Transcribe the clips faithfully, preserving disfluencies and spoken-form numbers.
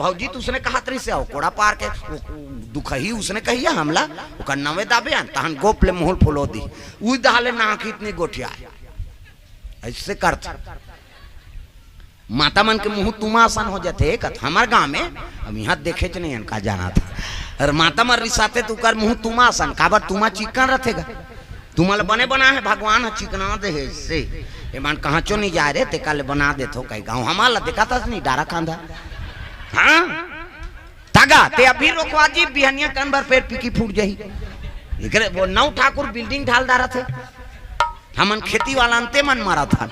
भौजी तो उसने कहत रहिस हे, कोड़ा पार के, वो दुखही उसने कहिया हमला, ओकर नवे दाबे आन, तहन गोप ले मुहुल फुलो दी, उई दहा ले नाक इतनी गोठिया, ऐसे करत। माता मन के मुंह तुमा असन हो जाथे, कत हमर गांव में, अब इहां देखेच नहीं हन, का जाना था। अरे माता मन रिसाथे त ओकर मुंह तुमा असन, काबर तुमा चिक्कन रथे गा। तुमा ल बने बना हे, भगवान ह चिकना दे हे से। ए मन कहांचो नहीं जाय रे, तेकर ले बना देथो कई गांव। हमर ल देखा था नहीं, डारा खांधा। हां? तागा, ते अभी रोकवा जी, बिहनिया कन भर पेट पीकी फूट जाही। एकरे वो नौ ठाकुर building ढाल डारत हे। हमन खेती वाला अंते मन मारत हन।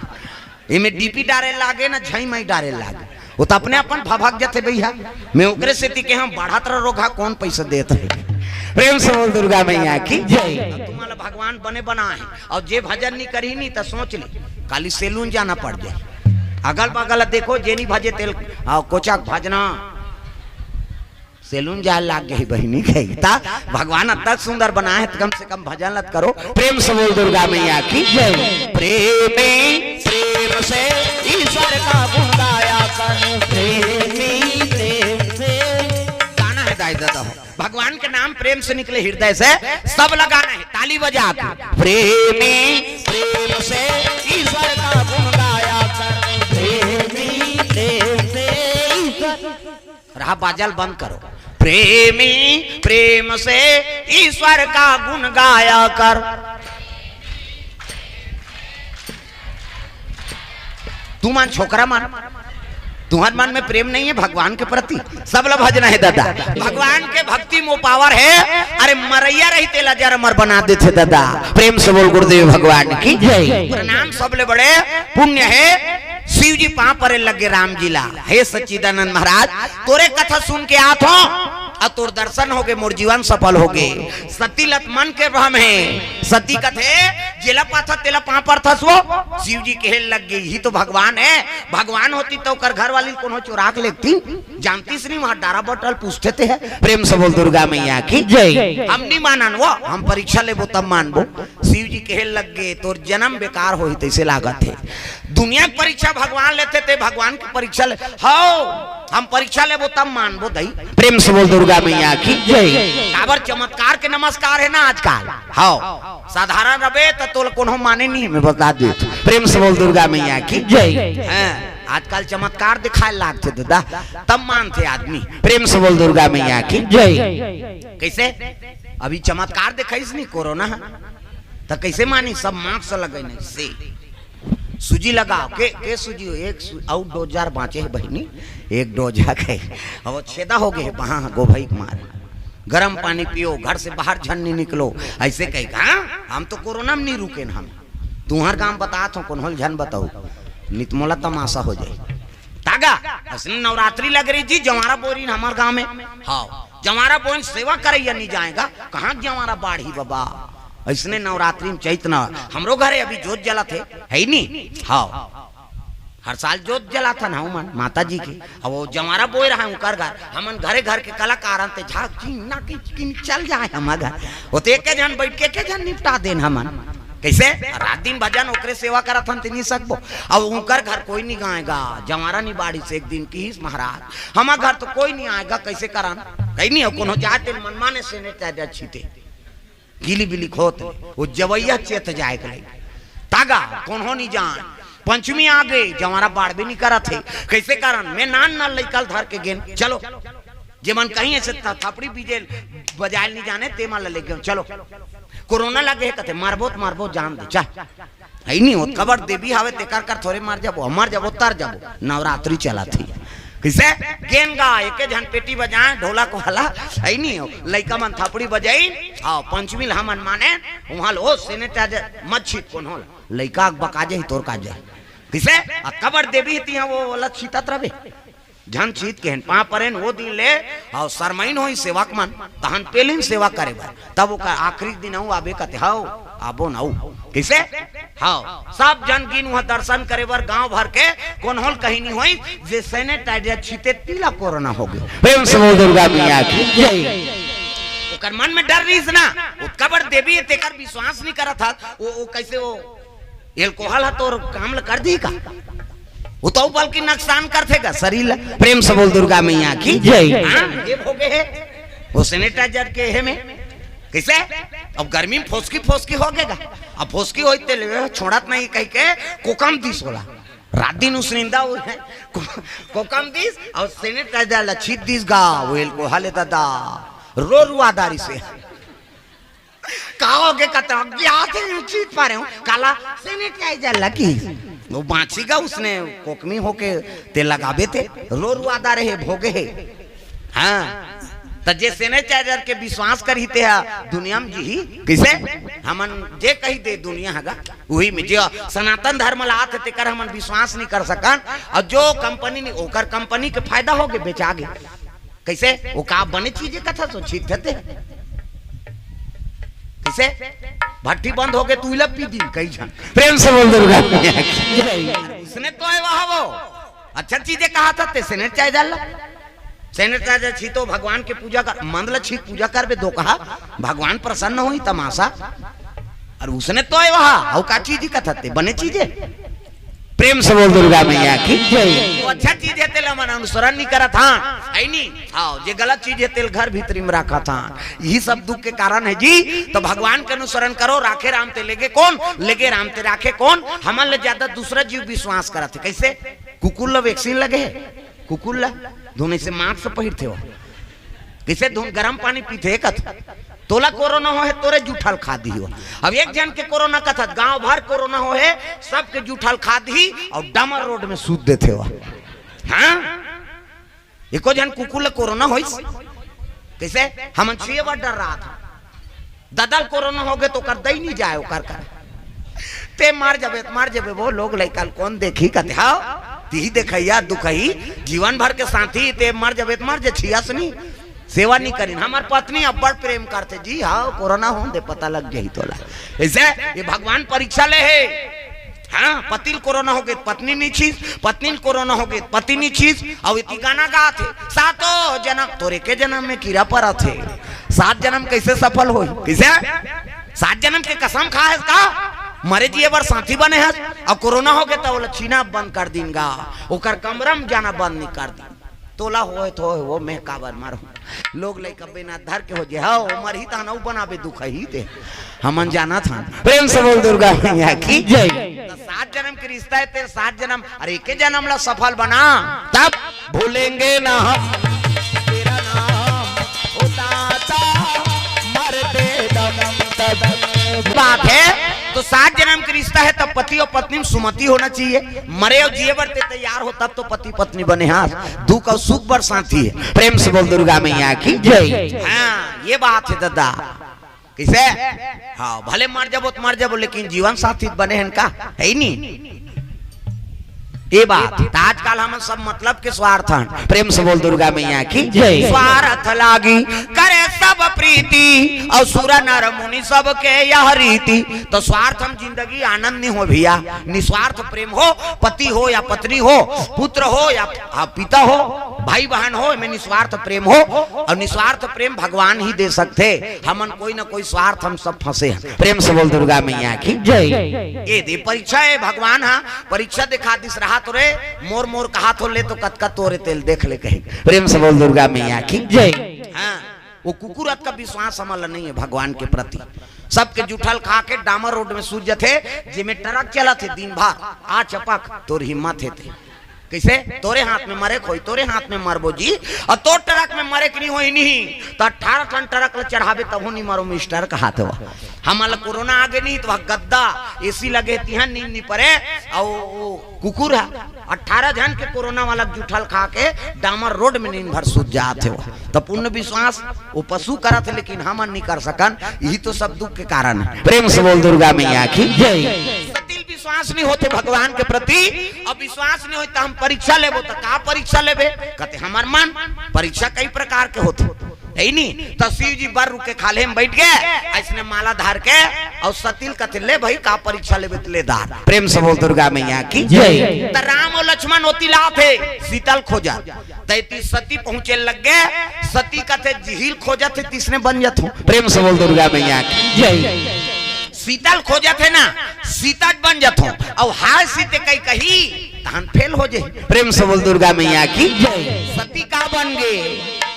एमे डीपी डारे लागे ना, झई मई डारे लागे। वो तो अपने अपन भभक जथे भैया। मैं ओकरे सेती के हम बढ़त रह रोगहा, कौन पैसा देत हे? प्रेम से बोल दुर्गा मैया की जय। तुम्हारा भगवान बने बना है, और जे भजन नहीं करी नहीं तो सोच ले, काली सैलून जाना पड़ जाए। अगल बगल देखो, जे नहीं भजे तेल, आ, कोचा भजना। सैलून जाए लाग गई बहिनी, कही ता भगवान अतक सुंदर बनाए हे, त कम से कम भजन लत करो। प्रेम से बोल दुर्गा मैया की जय। प्रेम प्रेम से ईश्वर का गुण गाया कर। प्रेम प्रेम से गाना है दाई दादा हो। भगवान के नाम प्रेम से निकले हृदय से, सब लगाना है ताली बजा के। प्रेम प्रेम से ईश्वर का गुण गाया कर। प्रेम प्रेम से ईश्वर रहा, बाजल बंद करो। प्रेमी प्रेम से ईश्वर का गुण गाया कर। तू मन छोकरा मन, तुहर मन में प्रेम नहीं है भगवान के प्रति? सब ला भजना है दादा, भगवान के भक्ति में पावर है। अरे मरैया रही तेला जर अमर बना देथे दादा। प्रेम से बोल गुरुदेव भगवान की जय। प्रणाम, सबले बड़े पुण्य है शिव जी पांव परे लगे राम जी ला। हे सच्चिदानंद महाराज, तोरे कथा सुन के आत हो, अउ तोर दर्शन होगे, मोर जीवन सफल होगे। सती लत मन के भ्रम हे। सती कथे, जेला पाथस तेला पांव परथस वो। शिव जी कहे लग गई, ही तो भगवान है। भगवान होती तो ओकर घर वाली कोनो चोरा के लेगती। जानतीस नहीं, वहां डारा बटल पूछते थे। प्रेम से बोल दुर्गा मैया की जय। हम नहीं मानन वो, हम परीक्षा लेबो तब मानबो। शिव जी कहे लग गए, तोर जन्म बेकार होही तैसे लागत है। दुनिया के परीक्षा भगवान लेथे, ते भगवान के परीक्षा ले। हव, हम परीक्षा लेबो तब मानबो दई। प्रेम से बोल दुर्गा मैया की जय। काबर चमत्कार के नमस्कार है ना आजकल। हव, साधारण रबे त तोल कोनो माने नहीं, मैं बता दे। प्रेम से बोल दुर्गा मैया की जय। हैं, आजकल चमत्कार दिखाए लागथे दादा, तब मानथे आदमी। प्रेम से बोल दुर्गा मैया की जय। कैसे? अभी चमत्कार दिखाइस नहीं कोरोना, त कैसे मानी? सब मास्क लगे नहीं से। सूजी लगाओ, के, के सूजी हो? एक सू-, आउट डोज जार बांचे है बहिनी, एक डोज आ गए। अब वो छेदा हो गए, वहां गोभई के मारे। गरम पानी पियो, घर से बाहर झन नहीं निकलो, ऐसे कही। हाँ, हम तो कोरोना में नहीं रुके न, हम तुहर गांव बतात हो, कोनो ल झन बताओ, नित मोला तमाशा हो जाए। तागा, असने नवरात्रि लग रही जी, जवारा बोरिन हमार गांव में। हाँ, जवारा बोरिन सेवा करैया नहीं जाएगा, कहाँ जवारा बाढ़ी बाबा। ऐसने नवरात्रि में चैत न, हमरो घरे अभी जोत जलत है, है ही नहीं? हाँ, हर साल जोत जलाथन हमन माता जी के। अब वो जवारा बोए रहा उनकर घर, हमन घरे घर के कलाकार हन, ते झाक चिन्ना की, की चल जाए हमर घर। वो तो एक झन बैठ के, के झन निपटा देन हमन। कैसे? रात दिन भजन ओकरे सेवा करत हन, ते नहीं सकबो। अब उनकर घर कोई नहीं गाएगा, जवारा नहीं बाड़ी से एक दिन किहिस महाराज, हमर घर तो कोई नहीं आएगा, कैसे करन? कहीं नहीं हो, कोनो जाते मनमाने से नहीं, छीते गिली बिली खोत, वो जवैया चेत जाए के लगे। तागा, कोनो नहीं जान। पंचमी आ गए, जवारा बाढ़ भी नहीं करत है। कैसे करन? मैं नान नान लइका ल धर के गेन। चलो, जे मन कहीं ऐसे थ-, थपड़ी बीजे बजाए नहीं जाने, ते मन ल ले गए। चलो, कोरोना लगे है, कहते, "मारबो त मारबो, जान दे, चल।" है नहीं होत, कबर देवी हावे, तेकर कर थोरे मार जाबो, मर जाबो, तर जाबो। नवरात्रि चला थी। किसे? गेन गा, एके झन पेटी बजाए, ढोलक वाला, है नहीं हो। लइका मन थपड़ी बजाई, हाँ, पंचमी ल हमन माने, वहां लो, sanitizer मत छीत कोनो ल। लइका के बका जाही, तोर का जाही। किसे? आ कबर देवी थी, हाँ, वो वाला छीतत रहे। झन छीत के हन, पांव परेन वो दिन ले, अउ सरमइन होई सेवक मन, तहन पेलिन सेवा करे बर। तब ओकर आखिरी दिन अउ आबे कते, हव, आबो न अउ। कइसे? हव, सब झन गिन उहाँ दर्शन करे बर गांव भर के, कोन्होल कहीं नहीं होई, जे sanitizer छीते तिला कोरोना हो गयो। प्रेम से बोल दुर्गा मैया की जय। ओकर मन में डर रहीस ना, ओ कबर देवी हे तेकर विश्वास नहीं करत हस, ओ, ओ कइसे ओ alcohol ह तोर काम ल कर दी का? वो तो बल्कि नुकसान करथे गा शरीर ला। प्रेम से बोल दुर्गा मैया की जय। हाँ, ये भोगे हे वो sanitizer के हे में। कइसे? अब गर्मी में फोसकी फोसकी होगे गा। अब फोसकी होई ते ले छोड़त नहीं कहि के कोकम दिस ओला। रात दिन उसनिंदा हो हे। को-, कोकम दिस अउ sanitizer ला छीत दिस गा। वो alcohol हे दादा। रो रुआ दारी से। का होगे कतरा? अज्ञात हे, छीत पारे हूँ। काला? Sanitizer लगी। वो बाँची गा उसने कोकमी होके ते लगाबे ते। रो रुआ दारे हे, भोगे हे। हाँ, त जे sanitizer के विश्वास करही ते हा दुनिया में जीही। कइसे? हमन जे कहि दे दुनिया हगा, उही में जे सनातन धर्म ला आथे तेकर हमन विश्वास नहीं कर सकन। अउ जो कंपनी नहीं, ओकर कंपनी के फायदा होगे, बेचा गे। कइसे? वो का बने चीज हे कथा सो छीत देथे। कइसे? भट्टी बंद होगे त उइला पी दिन कई झन। प्रेम से बोल दुर्गा मैया की। उसने तो हे वहा वो। अच्छा चीज हे कहा था ते sanitizer ला। Sanitizer छीतो, भगवान के पूजा कर, मंद ल छीत पूजा करबे दो कहा, भगवान प्रसन्न होही, तमाशा। अउ उसने तो हे वहा, अउ का चीज कथा ते, बने चीज हे। प्रेम से बोल दुर्गा मैया की जय। वो अच्छा चीज हे तेला मन अनुसरण नहीं करत हाँ, हे नहीं? हाँ, जे गलत चीज हे तेल घर भीतरी में राखत हाँ। यही सब दुख के कारण हे जी। तो भगवान के अनुसरण करो, राखे राम ते लेगे कोन, लेगे राम ते राखे कोन। हमन ले ज्यादा दूसरा जीव विश्वास करत हे। कइसे? कुकुर ला vaccine लगे हे, कुकुर ला धुन से mask पहिरथे हो। कइसे धुन गरम पानी पीथे कथ? तोला कोरोना हो हे, तोरे जूठा ल खा दिही हो। अब एक झन के कोरोना कथत, गांव भर कोरोना हो हे, सबके जूठा ल खा दिही अउ डामर रोड में सूत देथे हो। हाँ, एको झन कुकुर ल कोरोना होइस। कइसे? हमन छुए बर डर रहा था। ददा ल कोरोना होगे त ओकर दई नहीं जाए ओकर कर। ते मर जबे त मर जबे, वो लोग लइका ल कोन देखही कथे, हाँ? तिही देखइया दुखही, जीवन भर के साथी, ते मर जबे त मर जे, छियस नहीं, सेवा नहीं करिन। हमर पत्नी अब्बड़ प्रेम करथे जी, हाँ, कोरोना होन दे, पता लग जाही तोला। अइसे ये भगवान परीक्षा ले हे। हाँ, पति ल कोरोना होगे त पत्नी नहीं छीस, पत्नी ल कोरोना होगे त पति नहीं छीस, अउ एती गाना गाथे, सातों जनम, तोर एके जनम में कीरा परत हे, सात जनम कइसे सफल होही? कइसे? सात जनम के कसम खा हस का? मरे जिए बर साथी बने हस, अउ कोरोना होगे त ओला छीना बंद कर दिन गा, ओकर कमरा में जाना बंद नहीं कर दिन। तोला होए तो होए, वो मैं काबर मरहूं? लोग लइका बिना धर के हो जे, हाँ, वो मरही तहन अउ बनाबे दुखही ते। हमन जानत हन। प्रेम से बोल दुर्गा मैया की जय। त सात जनम के रिश्ता हे, तेरे सात जनम, अरे एके जनम ला सफल बना, तब भूलेंगे ना हम तेरा नाम, ओ दाता, मरते दम तक। बात हे, तो सात जनम के रिश्ता हे, तब पति अउ पत्नी में सुमति होना चाहिए। मरे अउ जिए बर ते तैयार हो, तब तो पति पत्नी बने हस। दुख अउ सुख बर साथी हे। प्रेम से बोल दुर्गा मैया की जय। हाँ, ये बात हे ददा। कइसे? हाँ, भले मर जबो त मर जबो, लेकिन जीवन साथी बने हन का? हे नहीं? ये बात। त आजकल हमन सब मतलब के स्वार्थ हन। प्रेम से बोल दुर्गा मैया की जय। स्वार्थ लागी करे सब प्रीति, अउ सुर नर मुनि सबके यह रीति। त स्वार्थ म जिंदगी आनंद नहीं हो भइया, निस्वार्थ प्रेम हो, पति हो या पत्नी हो, पुत्र हो या, हाँ, पिता हो, भाई बहन हो, एमे निस्वार्थ प्रेम हो, अउ निस्वार्थ प्रेम भगवान ही दे सकथे। हमन कोई ना कोई स्वार्थ, हम सब फंसे हन। प्रेम से बोल दुर्गा मैया की जय। ये दे परीक्षा हे, भगवान हा परीक्षा देखा दिस रहा तो रे, मोर मोर कहा तो ले तो कतका तोरे तेल देख ले कही। प्रेम से बोल दुर्गा मैया की जय। हाँ, वो कुकुर अतका विश्वास हमन ला नहीं हे भगवान के प्रति। सबके जूठा ल खा के डामर रोड में सूत जथे, जेमे ट्रक चलत हे दिन भर, आ चपक, तोर हिम्मत हे ते। कइसे? तोरे हाथ में मरे के होई, तोरे हाथ में मरबो जी। अउ तोर ट्रक में मरे के नहीं होई नहीं, त अठारह ठन ट्रक ल चढ़ाबे तभो नहीं मरो मिस्टर, कहाथे हो। हमन ल कोरोना आगे नहीं त वह गद्दा, एसी लगे, तिहां नींद नहीं परे। अउ वो कुकुर हे, अठारह झन के कोरोना वाला जूठा ल खा के डामर रोड में नींद भर सूत जाथे हो। त पूर्ण विश्वास वो पशु करत हे, लेकिन हमन नहीं कर सकन। यही तो सब दुख के कारण हे। प्रेम से बोल दुर्गा मैया की जय। सती ल विश्वास नहीं होथे भगवान के प्रति, अउ विश्वास नहीं होय त हम परीक्षा लेबो, त का परीक्षा लेबे? कथे हमर मन। परीक्षा कई प्रकार के होथे, हे नहीं? त शिव जी बर रुख के खाल्हे में बइठ गे, अइसने माला धर के, अउ सती ल कथे, ले भई, का परीक्षा लेबे त ले दार। प्रेम से बोल दुर्गा मैया की जय। त राम अउ लक्ष्मण ओती ल आथे, सीता ल खोजत, त एती सती पहुंचे लग गे। सती कथे, जिही ल खोजत हे, तिसने बन जथों। प्रेम से बोल दुर्गा मैया की जय। सीता ल खोजत हे ना, सीता बन जथों। अउ हाय सीते कई कही, तहन फेल हो जाही। प्रेम से बोल दुर्गा मैया की जय। सती का बन गे?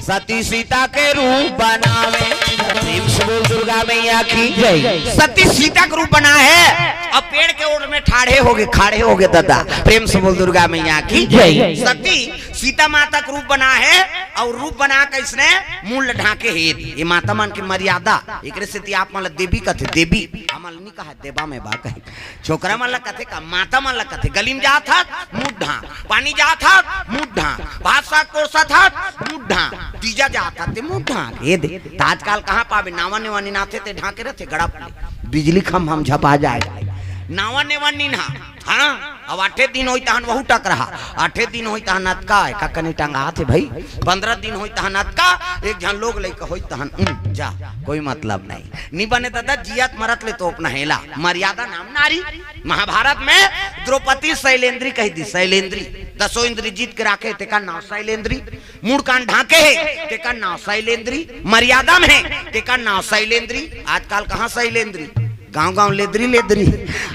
सती सीता के रूप बनावे। प्रेम से बोल दुर्गा मैया की जय। सती सीता के रूप बना है, अब पेड़ के ओर में ठाढ़े हो गे, खाड़े हो गे दादा। प्रेम से बोल दुर्गा मैया की जय। सती सीता माता के रूप बना है, अउ रूप बना के इसने मुंह ल ढांके हे। ये माता मन के मर्यादा, एकरे सेती आप मन ल देवी कथे, देवी। हमन ल नी कहा देवा में बा कही। छोकरा मन ला कथे का, माता मन ला कथे, गली में जात हस, मुंह ढांक, पानी जात हस, मुंह ढांक, भात साग परोसत हस, मुंह ढांक, तीजा जात हस, ते मुंह ढांक। ये दे, त आजकल कहाँ पाबे, नावा नेवा निनाथे ते ढांके रथे, गड़प ले, बिजली खम्भा म झपा जाए। नावा नेवा निना, हाँ, अब आठे दिन होई तहन वहू टकरहा, आठे दिन होई तहन अतका, एका कनी टंगात हे भाई, पंद्रह दिन होई तहन अतका, एक झन लोग लइका होई तहन, उम, जा, कोई मतलब नहीं। नी बने दादा, जियत मरत ले तोप नहेला। मर्यादा नाम नारी। महाभारत में द्रौपदी शैलेंद्री कहि दी, शैलेंद्री। दसों इंद्री जीत के राखे, तेकर नाव शैलेंद्री। मुड़ कान ढांके हे, तेकर नाव शैलेंद्री। मर्यादा में हे, तेकर नाव शैलेंद्री। आजकल कहाँ शैलेंद्री? गांव गांव लेदरी लेदरी।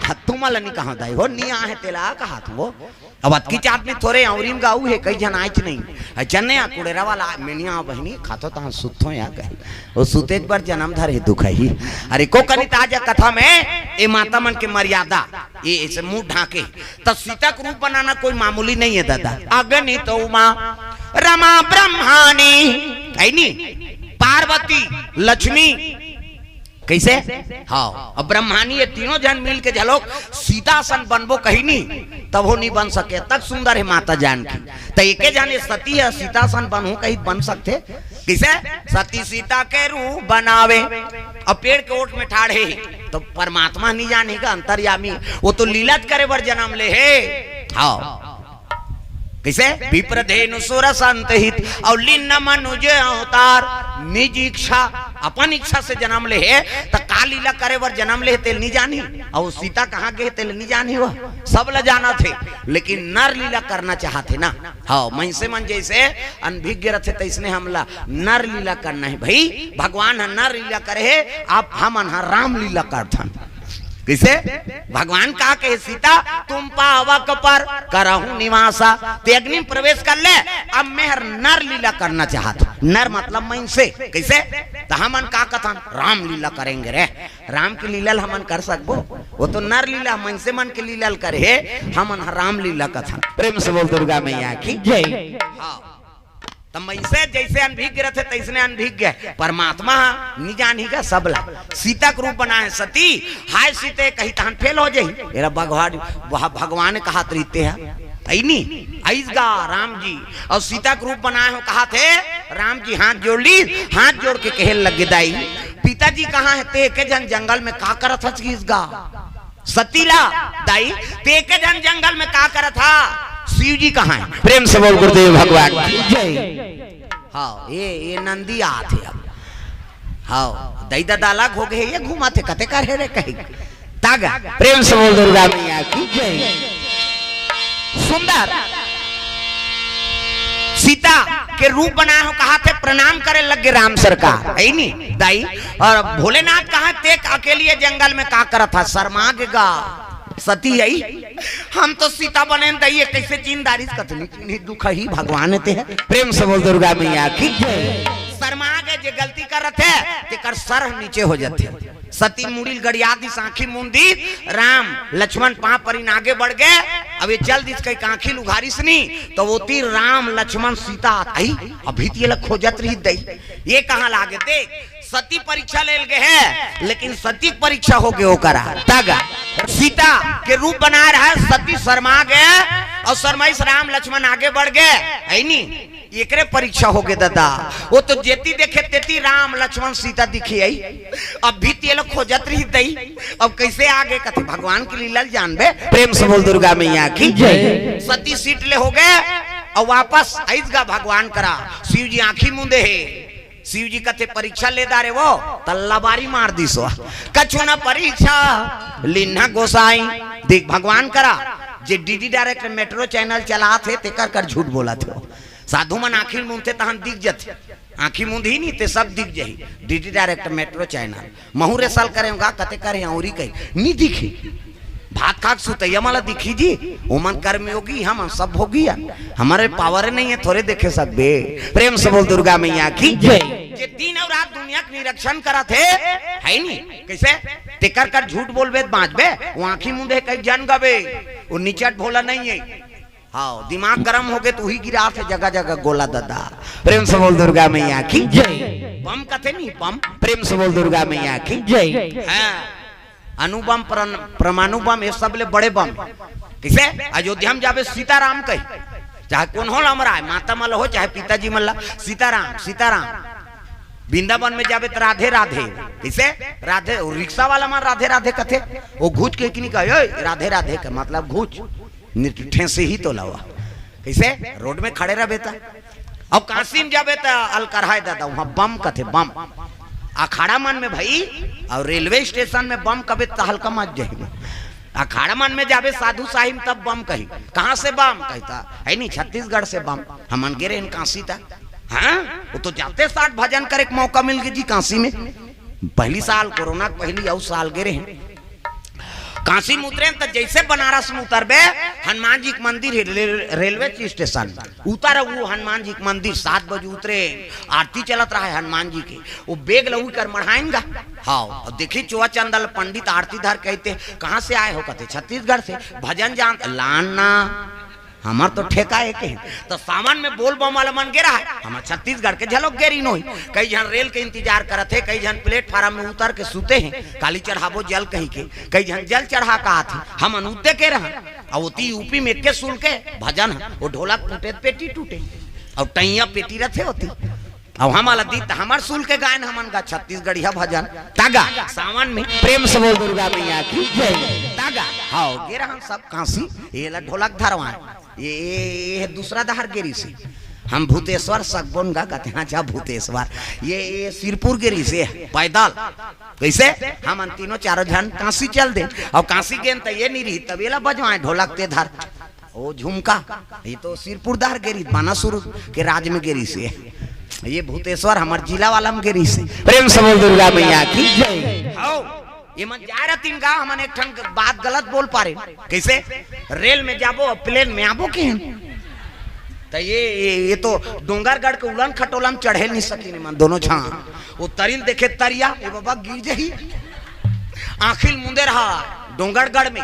हा, तुमन ला नी कहा दाई हो, नी आहे तेला कहा तू हो। अब अतकीच आदमी थोरे अउरी म गाऊ हे, कई झन आइच नहीं। अइचन नहीं, आ कुड़ेरा वाला मेनिया बहिनी खाथो तहाँ सुतथो या कही। वो सुते बर जन्म धरे दुख ही। अरे को कनी ताजा कथा में ए माता मन के मर्यादा, ये ऐसे मुंह ढांके। त सीता के रूप बनाना कोई मामूली नहीं है दादा। अगणित उमा रमा ब्रह्मानी, है नी? पार्वती, लक्ष्मी, कैसे? हाँ, अब ब्रह्मानी ये तीनों झन मिल के झलोक सीतासन बनबो कही नी, तब हो नी बन सके। तक सुंदर है माता जानकी। त एके झन ये सती है, सीतासन बनहू कही बन सकथे? किसे? सती सीता के रूप बनावे। अब पेड़ के ओट में ठाढ़े हे, तो परमात्मा नी जाने का अंतर्यामी, वो तो लीला करे बर जन्म ले हे। हाँ, किसे? विप्रधेनु सुर संत हित अउ लीन मनुज अवतार। निज इच्छा, अपन इच्छा से जन्म ले हे, त का लीला करे बर जन्म ले हे, तेल नी जानी। अउ सीता कहाँ गे, तेल नी जानी। वो सब ला जानत हे, लेकिन नर लीला करना चाहत हे ना। हाँ, मनसे मन जैसे अनभिज्ञ रथे, तैसने हमला नर लीला करना हे भाई। भगवान ह नर लीला करे हे, आप हमन ह राम लीला करथन। किसे? भगवान का कहे, सीता तुम पावक पर करहु निवासा, ते अग्नि में प्रवेश कर ले। अब मैं हर नर लीला करना चाहत हूँ। नर मतलब मनसे। कैसे? त हमन का कथन, राम लीला करेंगे रे। राम के लीला ल हमन कर सकबो? वो तो नर लीला, मनसे मन के लीला ल करे हे, हमन ह राम लीला कथन। प्रेम से बोल दुर्गा मैया की जय। हाँ। त मनसे जैसे अनभिज्ञ रथे, तैसने अनभिज्ञ हे। परमात्मा ह नी जानही का सबला। सीता के रूप बनाए सती, हाय सीते कही तहन फेल हो जाही। एरा भगवान, वह भगवान कहत रहिथे ह। अइनी, अइस गा राम जी। अउ सीता के रूप बनाए हो कहत हे, राम जी हाथ जोड़ ली, हाथ जोड़ के कहे लगे, दाई, पिताजी कहाँ हे? ते एके झन जंगल में का करत हस गिस गा? सती ला, दाई, ते एके झन जंगल में का करत हा? शिव जी कहाँ हे? प्रेम से बोल गुरुदेव भगवान की जय। हाँ, ये, ये नंदी आत हे अब। हाँ, दई ददा अलग हो गए, ये घूमत हे, कते कर हे रे कही। तागा, प्रेम से बोल दुर्गा मैया की जय। सुंदर सीता के रूप बनाए हो कहत हे, प्रणाम करे लगे राम सरकार, है नी दाई? अउ भोलेनाथ कहाँ हे? ते अकेली ये जंगल में का करत हा? शर्मा गे गा। सती आई, हम तो सीता बनेन दाई, ये कैसे चिन्ह डारिस? कथनी चिन्ही दुख ही भगवान ते हे। प्रेम से बोल दुर्गा मैया की जय। शर्मा गे, जे गलती करत हे, तेकर सर नीचे हो जाथे। सती मुड़ी ल गड़िया दिस, आँखी मूंद दिस, राम लक्ष्मण पाँव परिन आगे बढ़ गे। अब ये चल दिस कहिके आँखी ल उघारिस नी, त ओती राम लक्ष्मण सीता आई, अभी त ये ला खोजत रही दई, ये कहाँ लागे? देख, सती परीक्षा ले गे हे, लेकिन सती के परीक्षा हो गे ओकरा। तग सीता के रूप बनाए रहा, सती शर्मा गे अउ शर्माइस राम लक्ष्मण आगे बढ़ गे, है नी? एकरे परीक्षा हो गे ददा। वो तो जेती देखे तेती राम लक्ष्मण सीता दिखे आई। अब भी तेल खोजत रही दई, अब कैसे आगे कथे भगवान की लीला ल जानबे। प्रेम से बोल दुर्गा मैया की जय। सती सीट ले हो गे अउ वापस आइस गा भगवान करा। शिव जी आँखी मूंदे हे। शिव जी कथे परीक्षा ले दारे वो, त लबारी मार दिस वो। कछु न परीक्षा लिन्हा गोसाई। देख भगवान करा, जे डीडी डायरेक्ट मेट्रो चैनल चलात हे, तेकर कर झूठ बोलत हे। साधु मन आँखी मूंदथे तहन दिख जथे, आँखी मूंदही नी ते सब दिख जही। डीडी डायरेक्ट मेट्रो चैनल महू रे साल करे होगा, कते करे अउरी कही नी दिखी। भात खाक सुतैया मन ला दिखही जी, ओमन कर्मयोगी, हमन सब भोगी हन। हमरे पावर नहीं है, थोरे देखे सकबे। प्रेम से बोल दुर्गा मैया की जय। जे दिन अउ रात दुनिया के निरीक्षण करत हे, है नी? कइसे? तेकर कर झूठ बोलबे त बाँचबे, वो आँखी मुंदे कहीं जन गबे, वो निचट भोला नहीं है। हाँ, दिमाग गरम होगे त उही गिराथे जगह जगह गोला दादा। प्रेम से बोल दुर्गा मैया की जय। बम कथे नी, बम। प्रेम से बोल दुर्गा मैया की जय। हाँ, अणु बम, परन-, परमाणु बम, ये सबले बड़े बम। कइसे? अयोध्या में जाबे सीताराम कही, चाहे कोनो ल अमराय, माता मन ल हो, चाहे पिताजी मन ल, सीताराम, सीताराम। वृंदावन में जाबे त राधे राधे। कइसे? राधे, वो रिक्शा वाला मन राधे राधे कथे, वो घूच के कि नहीं कहे, "ओए, राधे राधे" के मतलब घूच, निठेंसे ही तो लवा। कइसे? रोड में खड़े रहबे त। अब काशी में जाबे त अलकरहाय दादा, वहाँ बम कथे, बम। अखाड़ा मन में भाई, अउ रेलवे स्टेशन में बम कबे त हल्का मत जाही। अखाड़ा मन में जाबे साधु साहिब, तब बम कही। कहाँ से बम? कही त, है नी, छत्तीसगढ़ से बम। हमन गे रहेन काशी त। हाँ, वो तो जाते साठ भजन करे के मौका मिल गे जी काशी में। पहली साल, कोरोना के पहली, अउ साल गे रहेन। काशी में उतरेन त जैसे बनारस में उतरबे, हनुमान जी के मंदिर हे, रेल-, रेलवे स्टेशन। उतर वो हनुमान जी के मंदिर, सात बजे उतरे, आरती चलत रहा है हनुमान जी के। वो बेग लहू कर मढ़ाएन गा। हाँ, अउ देखी चोआ चंदल पंडित आरती धर कहते, "कहाँ से आए हो?" कहते, "छत्तीसगढ़ से।" "भजन जानत?" "लाना, हमर तो ठेका है के।" तो सावन में बोल बम वाला मन गे रहा है, हमर छत्तीसगढ़ के झलक गे रही नोही। कई झन रेल के इंतजार करत हे, कई झन प्लेटफार्म में उतर के सुते हैं, काली चढ़ाबो जल कहीं के, कई झन जल चढ़ा का आथे, हमन उते के रहा। अउ ओती यूपी में एके सुन के भजन ह, वो ढोलक टूटे त पेटी टूटे, अउ टैया पेटी रथे होती। अउ हमला दी त हमर सुन के गायन हमन गा छत्तीसगढ़िया भजन। तागा सावन में प्रेम से बोल दुर्गा मैया की जय। तागा हाओ गे रहन सब काशी, ये ला ढोलक धरवाए। ये, ये, ये दूसरा डहर गे रिहिसे। हम भूतेश्वर सकबोन गा कथे, हाँ, अच्छा भूतेश्वर। ये, ये सिरपुर गे रिहिसे पैदल। कइसे? हमन तीनों चारों झन काशी चल देन। अउ काशी गेन त ये नहीं रही, तब ये ला बजवाए ढोलक ते धर। ओ झुमका, ये तो सिरपुर डहर गे रिहिसे, बानासुर के राज में गे रिहिसे। ये भूतेश्वर हमर जिला वाला में गे रिहिसे। प्रेम से बोल दुर्गा मैया की जय। हाओ, ये मन जाए रहतिन गा, हमन एक ठन बात गलत बोल पारेन। कइसे? रेल में जाबो, प्लेन में आबो के? त ये, ये, ये तो डोंगरगढ़ के उलन खटोला में चढ़े नहीं सकिन मन दोनों झन। वो तरिन देखे तरिया, ए बाबा गिर जाही। आँखी ल मुंदे रहा डोंगरगढ़ में।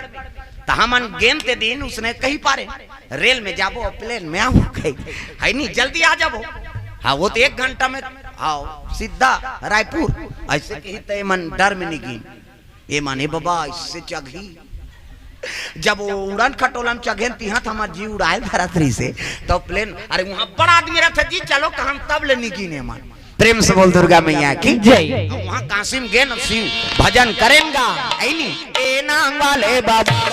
त हमन गेन ते दिन उसने कही पारे, "रेल में जाबो, प्लेन में आबो?" कही, "है नहीं, जल्दी आ जाबो।" हाँ, वो तो एक घंटा में, हाँ, सीधा रायपुर। ऐसे कही त ये मन डर में नहीं गिन। ए माने बाबा, इससे चघही। जब वो उड़न खटोला में चघेन, तिहां त हमर जी उड़ायल धरत रहिसे, तो प्लेन, अरे, वहां बड़ा आदमी रहता जी, चलो कहन, तब ले निगिन ए मन। प्रेम से बोल दुर्गा मैया की जय। वहां काशी में गेन शिव भजन करेन गा, ऐनी। ए नाम वाले बाबा।